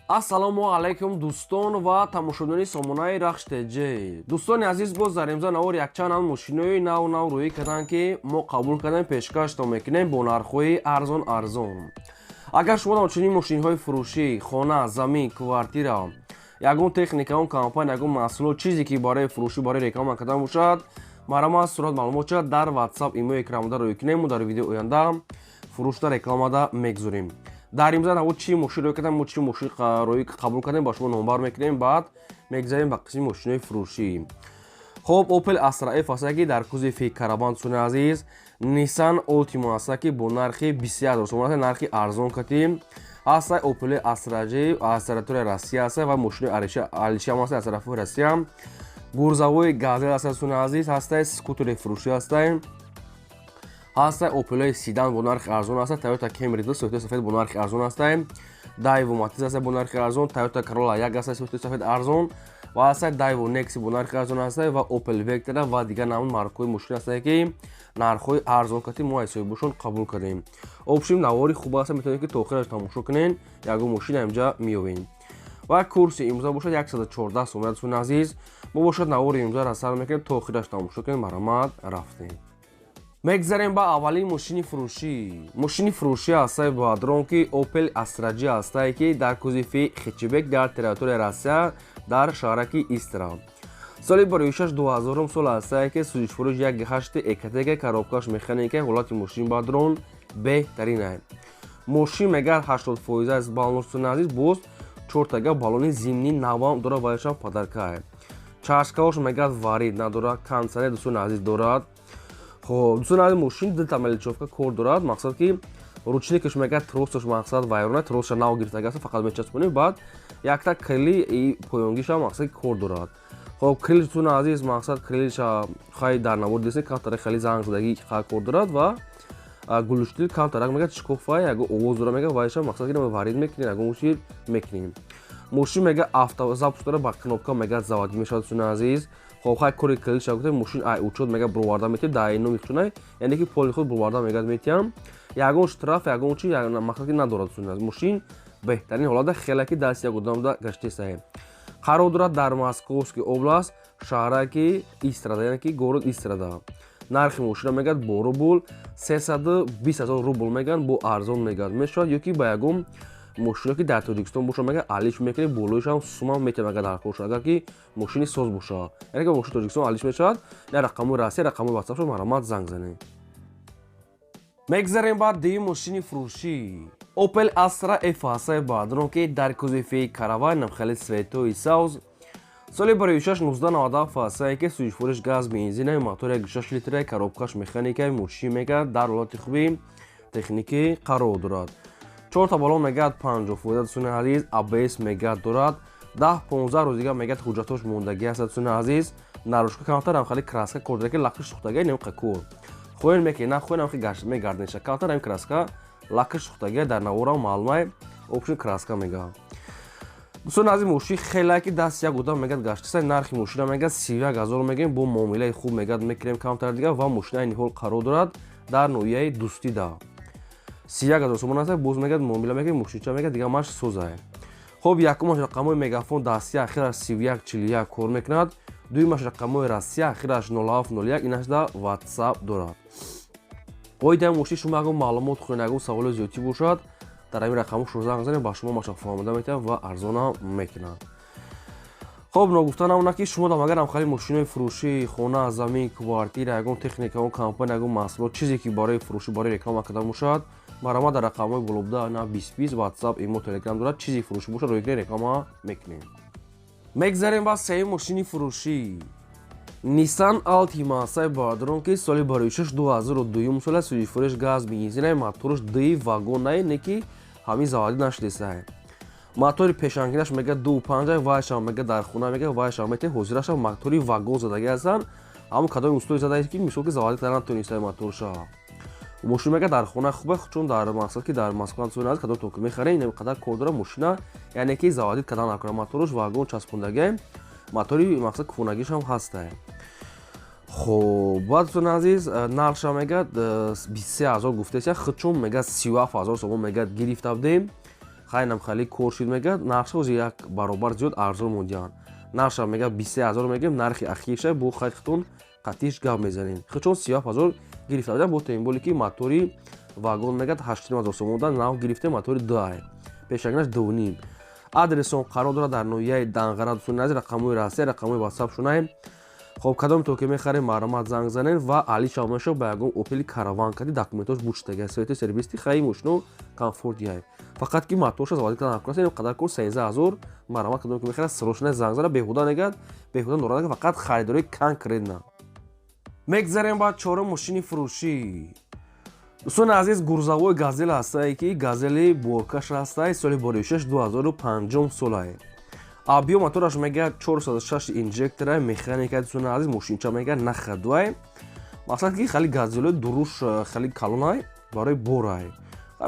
Ассалому алайкум, дӯстон ва тамошобинони сомонаи Рахш ТЖ. Дӯстони азиз, боз дар имза навор якчанд ам мошинои нав нав рӯӣ карданд, ки мо қабул кардем, пешкаштон мекунем бо нархҳои арзон арзон. Агар шумо чунин мошинҳои фурӯшӣ, хона, замин, квартира, ягон техника, он компания, ягон маҳсулот, чизе ки барои фурӯшӣ, барои реклама кардан бошад, марҳамат, сурат маълумот дар WhatsApp, имо экранда рӯй кунем. Мо дар видеои оянда фурӯшда, рекламада мегузорем. Дар имза наво чӣ мошин рӯй кардем, мо чӣ мошин рӯй қабул кардем, ба шумо номбар мекунем. Баъд мегзарем ба қисми мошинои фурӯшӣ. Хоб, Opel Astra F аста, ки дар кузови Караван, дӯстони азиз. Nissan Altima аста, ки бо нархи 21 000 сомон аста, нархи арзон катим ҳаста. Opel Astra J аз территорияи Россия аста ва мошинои Алишам аста аз тарафи Россия. Грузовой Газель аста, дӯстони азиз, ҳаста. Скутери фурӯшӣ ҳаста. Ҳаста Opel седан бо нархи арзон аста. Toyota Camry 2 сӯхти сафед бо нархи арзон аста. Daewoo Matiz аста бо нархи арзон. Toyota Corolla 1 аста, сӯхти сафед, арзон ва ҳаста. Daewoo Nexia бо нархи арзон аста ва Opel Vectra ва дигар намуд маркҳои мошин ҳастае, ки нархҳои арзон кати мо аз соҳибошон қабул кардем. Общем, навори хуб аста, метавонед, ки то охираш тамошо кунед, ягон мошин инҷа меёбед. Ва курси имрӯза бошад 114 сомон. Дӯстони азиз, мо бошад навори имрӯза сар мекунем, то охираш тамошо кунем. Марҳамат, рафтем. Мегзарем ба аввалин мошини фурӯшӣ. Мошини фурӯшӣ ҳастаи бадрон, ки Opel Astra J ҳастае, ки дар кузови хэтчбек, дар территорияи Россия, дар шаҳраки Истра, соли бароишаш 2000 сол ҳастае, ки сӯзишфурӯш 1,8 Ecotec, коробкаш механика. Ҳолати мошин бадрон беҳтарин. Мошин мегар 80 фоиза аз баллон. Азиз, боз чортага баллони зимний навам дора, вайшам подарка. Чашкаош мегар варид надорад, кондиционер, дӯстони азиз, дорад. Хоб, дӯстони азиз, мошин дута мелочёвка кор дорад, мақсад ки ручникаш мегӯяд, тросаш, мақсад, вайрона, тросша нав гирифтагааст, фақат мечаспонӣ. Баъд якта крили поёнгиша, мақсад, кор дорад. Хоб, крыльцо, дӯстони азиз, мақсад, крыльца хай дар навор дидесен, камтара хеле занг задагӣ кор дорад ва глушитель камтарак мегӯяд, шикофа, яго овоз дора, мега, вайша, мақсад, ки варид мекунем, ягон мушкил мекунем. Мошин мега автозапуск дора, ба кнопка мега заводӣ мешавад, дӯстони азиз. Хоб, хай, кори крыльца гуфтем. Мошин ай учёт мега бироварда метиҳем, дар номи худшона, яъне ки поли худ бироварда мега метиҳам. Ягон штраф, ягон чи, мақсад, ки надорад. Дӯстони азиз, мошин беҳтарин ҳолата, хеле ки даст як одамда гаштесае. Қарор дорад дар Московский област, шаҳраки Истрада, яъне ки город Истрада. Нархи мошина мегӯяд бо рубл 320 000 рубл мегӯянд, бо арзон мегӯяд мешавад, ё ки ба ягон мошино, ки дар Тоҷикистон боша, мегӯяд, алиш мекунед, болоишам сумам метавон, агар дар кор шуд, агар ки мошини соз боша, яъне ки мошини Тоҷикистон алиш мешавад. На рақамҳои Россия, рақамҳои WhatsApp шуд, марҳамат, занг занед. Мегзарем ба дуюм мошини фурӯшӣ. Opel Astra F ҳастаи баъдро, ки дар кузови Караван, хеле цветои савз, соли бароишаш 1997 ҳастае, ки сӯзишвориш газ, бензина, мотор 1,6 литра, коробкаш механика. Мошин мегӯяд дар ҳолати хуби техникӣ қарор дорад. Чорта баллон мегӯяд 50%, дӯстони азиз. АБС мегӯяд дорад. 10-15 рӯз дига мегӯяд ҳуҷҷатош мондагӣ аст, дӯстони азиз. Наружка камтар хеле краска кор дорад, ки лакаш сӯхтагӣ, немқа кор хоҳен мекунед, нахоҳен, ҳам гашт мегардеша. Камтар ҳам краска лакаш сӯхтагӣ, дар наворам маълумай. Общем, краска мегӯяд. Дӯстони азиз, мошин хеле ки даст як одам мегӯяд гаштиса. Нархи мошина мегӯяд 31 000 мегӯем, бо муомилаи хуб мегӯяд мекунем камтар дига. Ва мошина айни ҳол қарор дорад дар ноҳияи Дӯстида. 31 000 сомон аст, боз мегӯяд муомила мекунем. Мошинча мегӯяд дига маш созае. Хоб, якумаш рақамҳои Мегафон дастӣ, ахираш 3141 кор мекунад. Дуюмаш рақамҳои Россия, ахираш 0701, инашда WhatsApp дорад. Оидаи мошин шумо ягон маълумот хоҳед, ягон саволи зиёдтӣ бошад, дар ҳамин рақамҳо занг занед, ба шумо маша фаҳмода метавад ва арзонам мекунад. Хоб, ногуфта намонад, ки шумо дам агарам хеле мошинои фурӯшӣ, хона, замин, квартира, ягон техника, ягон компания, ягон маҳсулот, чизе ки барои фурӯшӣ, барои реклама карда бошад, марҳамат, дар рақамҳои болобуда на 20 20 WhatsApp, имо, Telegram дорад. Чизе фурӯшӣ бошад, рӯйкунед, реклама мекунем. Мегзарем ба сеюм мошини фурӯшӣ. Nissan Altima сай бародарон, ки соли бароишаш 2002 сола, сӯзишвориш газ, бензинай, моторш ди вагонай, не ки ҳамин заводӣ нашудесай. Мотори пешангинаш мега 2,5, вайшам мега дар хона мега вайшам мете. Ҳозирашам мотори вагон задагӣ ҳастанд, ҳамон кадоми устои задае, ки мисол ки заводӣ кардан натонистай моторша. Мошин мега дар хона хубе, чун дар мақсад ки дар Москва аз кадом токи мехарем, ин қадар кор дора мошина, яъне ки заводить кардан накунад. Моторш вагон часпондагӣ, мотори, мақсад, кӯнагишам ҳастае. Хоб, баъд, дӯстони азиз, нархша мегӯяд 23 000 гуфтеся, худчун мегӯяд 37 000 сомон мегӯяд гирифта будем. Хайнам хали кор шид мегӯяд, нархша ози як баробар зиёд арзон мондианд. Нархша мегӯяд 23 000 мегӯем, нархи ахирша бо хайхтон қатиш гап мезанем. Хичон 37 000 гирифта будам, бо темболе ки мотори вагон мегӯяд 8 000 сомон да нав гирифта, мотори 2 пешагнаш 2,5. Адресон қарор дорад дар ноҳияи Данғара, дӯстони азиз, рақамҳои Россия, рақамҳои WhatsApp шунаем. Хоб, кадом то ки мехарем, марҳамат, занг занен ва али шавмешо ба ягон Опели Караван кади документош бучтага свети сервисти хаи мошино комфорт яй. Фақат ки моторша заводить кардан ҳамкор аст, қадар кор 13 000. Марҳамат, кадом ки мехарад, срочно занг зана, беҳуда негад, беҳуда нора нагад, фақат харидории конкретно. Мегзарем ба чорум мошини фурӯшӣ. Дӯстони азиз, грузовой Газел ҳастае, ки Газели боркаш ҳастае, соли боришаш 2005 солае. Объём мотораш мегӯяд 406, инжектора, механика. Дӯстони азиз, мошинча мегӯяд на ходу ай. Мақсад ки хали Газелои дуруш хали калонай, барои борай.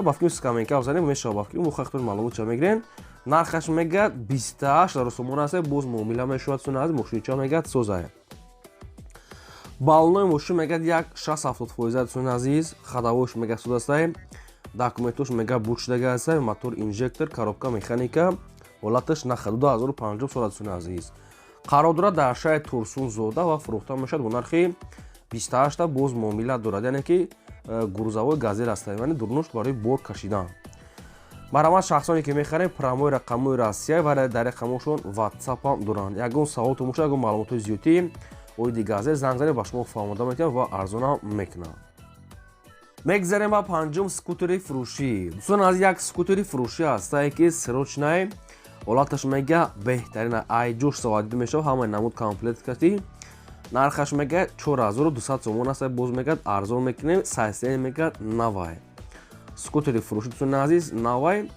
Ба фикри скамейка бзанем мешава, ба фикри мухахтон маълумот ча мегирен. Нархаш мегӯяд 28 000 сомон аст, боз муомила мешавад. Дӯстони азиз, мошинча мегӯяд созае. Баллони мошин мегӯяд як 60-70 фоиза. Дӯстони азиз, ходовой ш мегӯяд содастай, документош мегӯяд бучдага астай, мотор инжектор, коробка механика, ҳолаташ на ходу, 2005 сола. Дӯстони азиз, қарор дорад дар шаҳри Турсунзода ва фурӯхта мешавад бо нархи 28-та, боз муомила дорад. Яъне ки грузовой Газел аст, яъне дурнуш барои бор кашидан. Марҳамат, шахсоне ки мехарем, прямой рақамҳои Россия ва дар рақамҳошон ватсапам доранд. Ягон саволтон бошад, ягон маълумотҳои зиёдтӣ оиди Газел, занг занед, ба шумо фаҳмода метиҳам ва арзонам мекунам. Мегзарем ба панҷум скутери фурӯшӣ. Дӯстон аз як скутери фурӯшӣ ҳастае, ки срочный, ҳолаташ мега беҳтарина, айҷош заводить мешавад, ҳамаи намуд комплект кати. Нархаш мега 4200 сомон аст, боз мегӯяд арзон мекунем. Сайсен мегӯяд навай скутери фурӯшӣ. Дӯстони азиз, навай,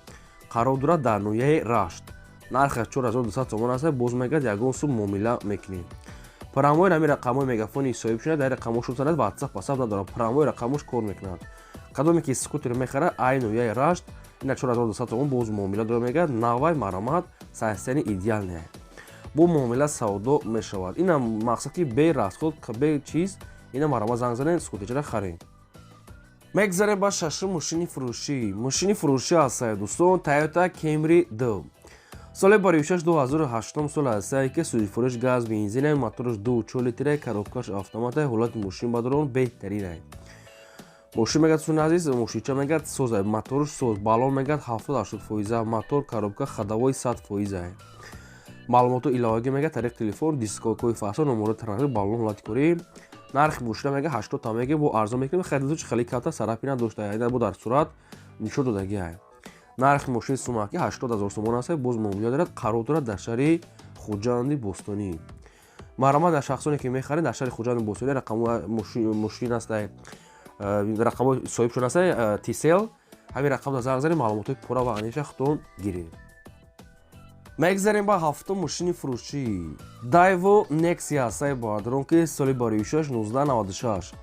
қарор дорад дар ноҳияи Рашт. Нархаш 4200 сомон аст, боз мегӯяд ягон сум муомила мекунем. Прямой ҳами рақамҳои мегафони соҳиб шуда, дар рақамҳошон занад, ватсап ватсап надорад, прямой рақамҳош кор мекунад. Кадоме ки скутер мехарад ай ноҳияи Рашт, ина 4200 сомон, боз муомила дорад, мегӯяд навай, марҳамат, состояние идеальное, бо муомила савдо мешавад. Ина мақсад ки бе расход, бе чиз, ина марҳамат, занг занед, скутерчара харед. Мегзарем ба шашум мошини фурӯшӣ. Мошини фурӯшӣ ҳастае, дӯстон, Toyota Camry 2, соли баришаш 2008 сол ҳастае, ки сӯзишфурӯш газ бензина, мотораш 2,4 литра, коробкаш автомата. Ҳолати мошин бадрон беҳтаринай. Мошин мегӯяд, дӯстони азиз, мошинча мегӯяд соза, моторш соз, баллон мегӯяд 70-80 фоиза, мотор, коробка, ходовой 100 фоиза. Маълумоту иловагӣ мегӯяд тариқи телефон, дискокои фасон, номерои транспорт, баллон ҳолати корӣ. Нархи мошина мегӯяд 80 та мегӯяд, бо арзон мекунем. Харидоч хеле калта сарапи надошта, ина бо дар сурат нишон додагиай. Нархи мошини сумаки 80 000 сомон аст, боз муомила дорад. Қарор дорад дар шаҳри Хуҷанди Бостонӣ. Марҳамат, дар шахсоне ки мехаред дар шаҳри Хуҷанди Бостонӣ, рақамҳои мошин аст, рақамҳои соҳибшон аст Тисел, ҳамин рақамро занг занед, маълумотҳои пурра ва аниша худтон гиред. Мегзарем ба ҳафтум мошини фурӯшӣ. Дайво Нексия ҳастаи, бародарон, ки соли бароишаш 1996,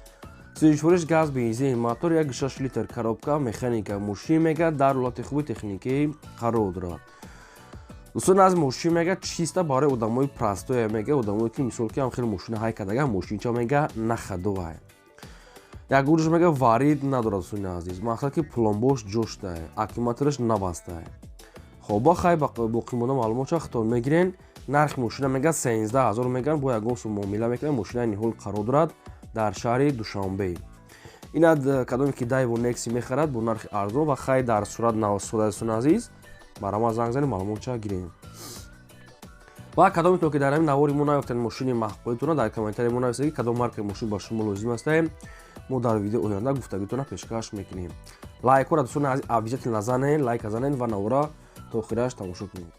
сӯзишфурӯш газ бензин, мотор 1,6 литр, коробка механика. Мошин мегӯяд дар ҳолати хуби техникӣ қарор дорад. Дӯстон, аз мошин мегӯяд чиста, барои одамои простой мегӯяд, одамое ки мисол ки ҳам хеле мошина ҳай кардага. Мошинча мегӯяд на ходу ай, як гурӯш мегӯяд варид надорад. Дӯстони азиз, мақсад ки пломбош ҷоштае, аккумулятораш набастае. Хоб, ба хай, боқимонда маълумотша худтон мегирен. Нархи мошина мегӯяд 13 000 мегӯянд, бо ягон сум муомила мекунанд. Мошинаи ниҳол қарор дорад дар шаҳри Душанбе. Инад кадоме ки Дайво Некси мехарад бо нархи арзон ва хай дар сурат навсода, дӯстони азиз, марҳамат, занг занед, маълумотша гирем. Ва кадометон ки дар ҳамин навори мо наёфтед мошини маҳқулитона, дар комментарии мо нависед, ки кадом маркаи мошин ба шумо лозим астае, мо дар видео оянда гуфтагитона пешкаш мекунем. Лайкҳоро, дӯстони азиз, обязательно занед, лайка занед ва навора то охираш тамошо кунед.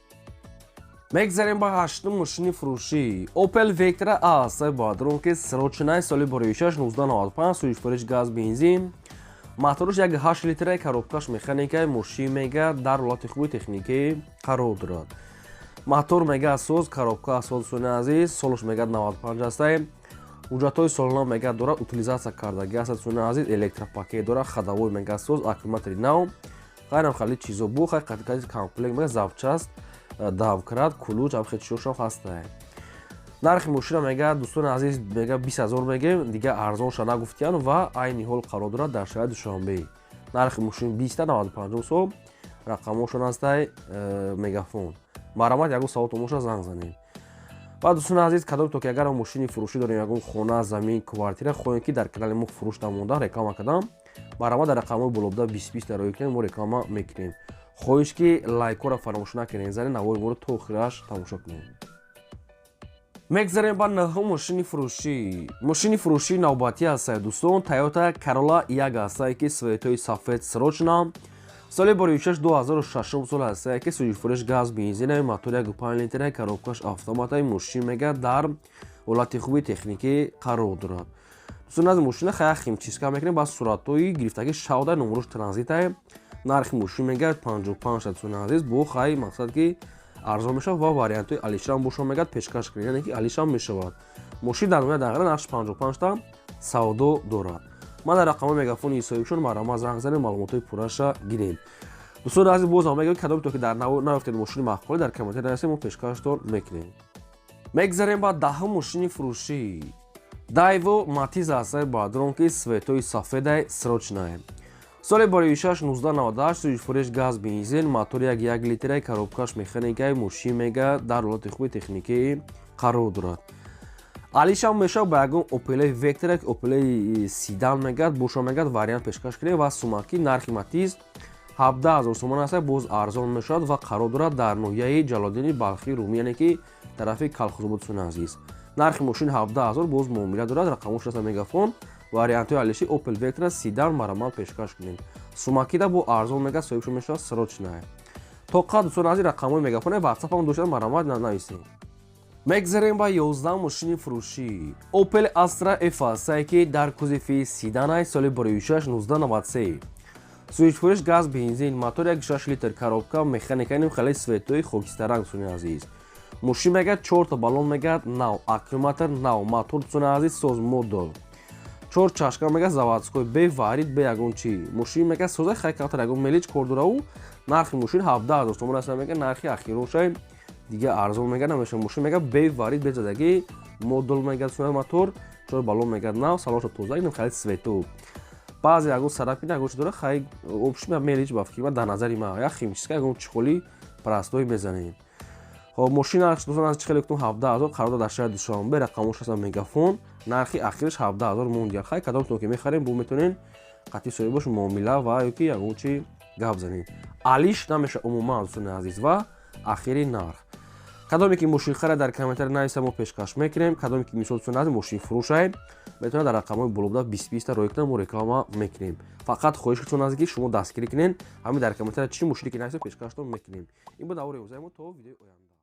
Мегзарем ба ҳаштум мошини фурӯшӣ. Opel Vectra АС, бародарон, ки срочный, соли боришаш 1995, сӯзишфурӯш газ бензин, мотораш 1,8 литра, коробкаш механика. Мошин мега дар ҳолати хуби техникӣ қарор дорад. Мотор мега соз, коробка соз. Дӯстони азиз, солаш мега 95 астае, ҳуҷҷатҳои солона мега дорад, утилизация кардаги аст. Дӯстони азиз, электропакет дорад, ходовой мега соз, аккумулятори нав, ғайрам хали чизо бу хай комплект мега, запчасть, домкрат, ключ, ам хел чизошам ҳастае. Нархи мошина мега, дӯстони азиз, мега 20 000 мегем, дига арзонша нагуфтиян. Ва айни ҳол қарор дорад дар шаҳри Душанбе. Нархи мошин 20, 95 сол. Рақамошон ҳастай Мегафон. Марҳамат, ягон саволтон боша, занг занед. Ва, дӯстони азиз, кадом то ки агар мошини фурӯшӣ дорем, ягон хона, замин, квартира хоҳем, ки дар канали мо фурӯш дамонда реклама кардам, марҳамат, дар рақамҳои болобуда 20 20 дар роҳӣ кунем, мо реклама мекунем. Хоҳиш, ки лайкҳоро фаромӯш накунед, занед, навори моро то охираш тамошо кунед. Мегзарем ба нӯҳум мошини фурӯшӣ. Мошини фурӯшии навбатӣ ҳастае, дӯстон, Тойота Карола як ҳастае, ки цветои сафед, срочно, соли боришаш 2006 сол ҳастае, ки сӯзишвориш газ, бензина, мотор 1,5 литра, коробкаш автомата. Мошин мега дар ҳолати хуби техникӣ қарор дорад. Дӯстон, аз мошина хая химчистка мекунем, ба суратҳои гирифтаги шавда, номерош транзитае. Нархи мошин мега 55, дӯстони азиз, бо хай мақсад ки арзон мешавад ва вариантҳои алишам боша мегӯяд, пешкаш кунед, яъне ки алишам мешавад. Мошин дар ноҳияи Данғара, нархш 55 та савдо дорад. Ман дар рақамҳои Мегафони соҳибшон, марҳамат, занг занед, маълумотҳои пурраша гирем. Дӯстони азиз, боз ҳам мегӯям, кадоме то ки дар наёфтед мошини маъқулӣ, дар комментария нависед, мо пешкаштон мекунем. Мегзарем ба 10-ум мошини фурӯшӣ. Дайво Матиз ҳастаи бадрон, ки цветои сафедай, срочная, соли боришаш 1998, сӯзишвориш газ, бензин, мотор 1,1 литра, коробкаш механикаи. Мошин мега дар ҳолати хуби техникӣ қарор дорад. Алишам мешавад, ба ягон Опелаи Вектра, Опелаи седан мегӯяд боша, мегӯяд, вариант пешкаш кунем. Ва сумаки нархи Матиз 17 000 сомон аст, боз арзон мешавад ва қарор дорад дар ноҳияи Ҷалолиддини Балхӣ Румӣ, яъне ки тарафи Калхозобод. Дӯстони азиз, нархи мошин 17 000, боз муомила дорад. Рақамош аст Мегафон. Вариантҳои алиши Опел Вектра седан марамал пешкаш кунем. Сумакида бо арзон мега соҳибшон мешавад, срочная тоқа. Дӯстони азиз, рақамҳои Мегафоне, Ватсапам дошта, марамат нависем. Мегзарем ба 11 мошини фурӯшӣ. Opel Astra F ҳастае, ки дар кузови седанай, соли 2006, 1993, сӯзишвориш газ, бензин, мотор 1,6 литр, коробка механика, ним хеле цветои хокистаранг. Дӯстони азиз, мошин мегӯяд чорта баллон мегӯяд нав, аккумулятор нав, мотор, дӯстони азиз, соз, модул, чор чашка мегӯяд заводской, бе варид, бе ягон чи. Мошин мегӯяд соза, хай камтар ягон мелочь кор дорау. Нархи мошин 17 000 сомон аст, мегӯяд, нархи ахирошай, дига арзон мегӯяд намешавад. Мошин мегӯяд бе варид, бе задагӣ, модул мегӯяд, мотор, чор баллон мегӯяд нав, салонша тоза, инам хеле цвету, баъзе ягон царапина, ягон чи дора, хай общем мелочь. Ба фикри ман, дар назари ман, як химчистка, ягон чехоли простой мезанем. Хоб, мошин нархш, дӯстон, аз чи хеле кутум, 17 000, қарор дорад дар шаҳри Душанбе. Рақамош ҳастан Мегафон. Нархи ахираш 17 000 мондия. Хай, кадомтон ки мехарем, бо метавонен қатъи соҳибош муомила ва ё ки ягон чи гап занед. Алиш намеша умуман, дӯстони азиз, ва ахири нарх. Кадоме ки мошинхара, дар комментария нависа, мо пешкаш мекунем. Кадоме ки, мисол, дӯстони азиз, мошинфурӯшай, метавонад дар рақамҳои болобуда 20 20 роӣ кунад, мо реклама мекунем. Фақат хоҳиш кунед азиз, ки шумо дастгирӣ кунед. Ҳамин дар комментария чӣ мошине ки нависа, пешкаштон мекунем. Ин буд навори имрӯзаи мо. То видеои оянда.